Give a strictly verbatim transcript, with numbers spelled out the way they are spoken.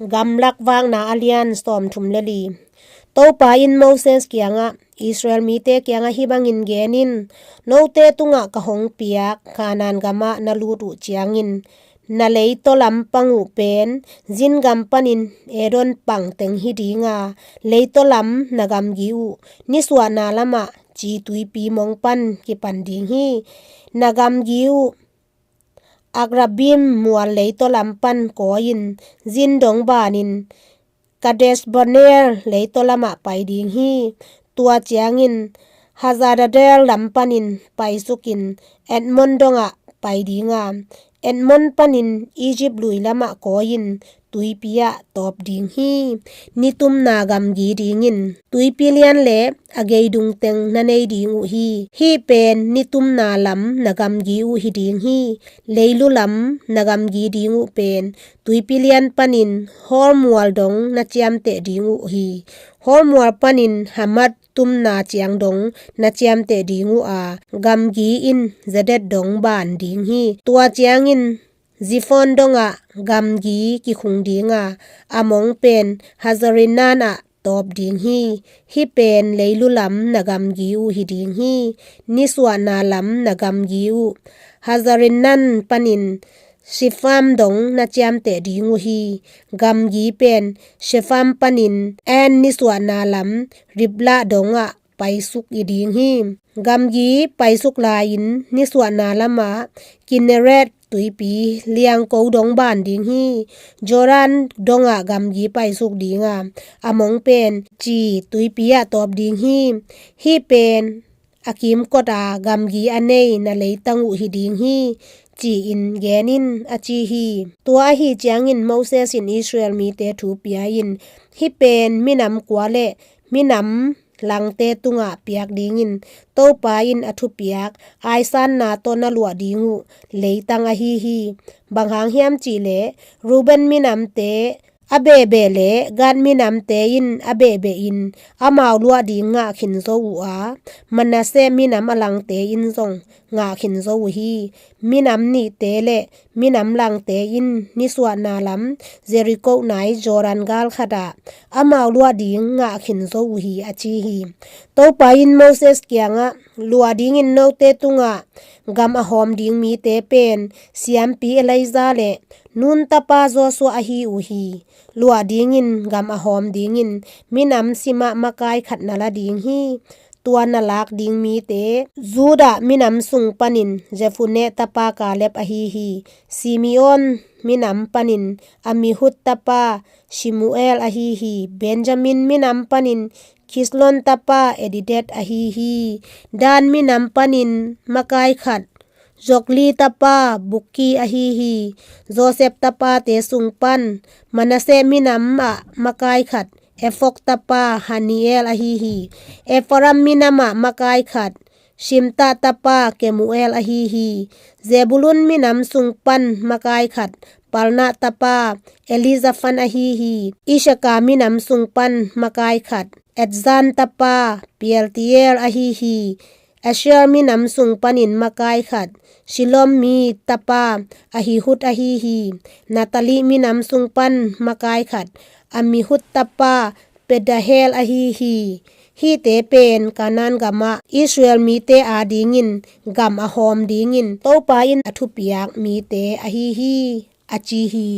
Gamlak Vakna a lian sawmthum le li. Topa in Moses kiangah, Israel mite kiangah hih bangin gen in: Note tungah ka hong piak Kanaan gamah na lut uh ciangin, na leitaw lam pang uh pen Zin gam panin Edom pang teng hi ding a, leitaw lam na gamgi uh nisuahna lamah Ci tuipi mong pan kipan ding hi. Na gamgi uh Akrabim mual leitaw lam pan kawi-in Zin dong banin Kadesh Barnea leitaw lamah pai ding hi. Tua ciangin Hazar-ezer lam panin paisukin Hermon dongah pai ding a, Hermon panin Egypt lui lamah kawi-in tuipi ah tawp ding hi. Nitumna gamgi dingin tuipi lian le a geidung teng na nei ding uh hi. Hih pen nitumna lam na gamgi uh hi ding hi. Leilu lam na gamgi ding uh pen tuipi lian panin Hor mual dong na ciamteh ding uh hi. Hor mual panin Hamat tumna ciang dong na ciamteh ding uh a, gamgi in Zedad dong ban ding hi. Tua ciangin Ziphon dongah gamgi kikhung ding a, a mong pen Hazar-enan ah tawp ding hi. Hih pen leilu lam na gamgi uh hi ding hi. Nisuahna lam na gamgi uh Hazar-enan panin Shepham dong na ciamteh ding uh hi. Gamgi pen Shepham panin En nisuahna lam Riblah dongah paisuk i ding hi. Gamgi paisuk lai-in nisuahna lamah Kinneret tuipi liangko dong ban ding hi. Jordan dongah gamgi paisuk ding a, a mong pen Ci tuipi ah tawp ding hi. Hih pen a kimkot a gamgi a nei na leitang uh hi ding hi, ci-in gen in, a ci hi. Tua ahi ciangin Moses in Israel mite thu pia-in, hih pen minam kua le minam langte tungah piak dingin Topa in a thupiak aisanna tawh na luah ding uh leitang ahi hi. Bang hang hiam cihleh Reuben minamte a behbeh le Gad minamte in a behbeh in amau luah ding ngah khin zo uh a, Manasseh minam a langte in zong ngah khin zo uh hi. Minam nihte le minam langte in nisuahna lam Jericho nai Jordan gal khatah amau luah ding ngah khin zo uh hi, a ci hi. Topa in Moses kiangah, luah dingin note tungah gam a hawm ding mite pen siampi Eleazar le Nun tapa Joshua ahi uh hi. Luah dingin gam a hawm dingin minam simah makai khat na la ding hi. Tua na lak ding mite Judah minam sung panin Jephunneh tapa Kaleb ahi hi. Simeon minam panin Amihud tapa Shemuel ahi hi. Benjamin minam panin Kislon tapa Elidad ahi hi. Dan minam panin makai khat Jogli tapa Bukki ahi hi. Joseph tapate sung pan Manasseh minam ah makai khat Ephod tapa Hanniel ahi hi. Ephraim minam ah makai khat Shimta tapa Kemuel ahi hi. Zebulun minam sung pan makai khat Palna tapa Elizaphan ahi hi. Issakar minam sung pan makai khat Etzan tapa Paltiel ahi hi. Asher minam sung panin makai khat Shilom mi tapa Ahihud ahi hi. Naphtali minam sung pan makai khat Amihud tapa Pedahel ahi hi. Hihte pen Kanaan gamah Israel mite adingin gam a hawm dingin Topa in a thupiak mite ahi hi, a ci hi.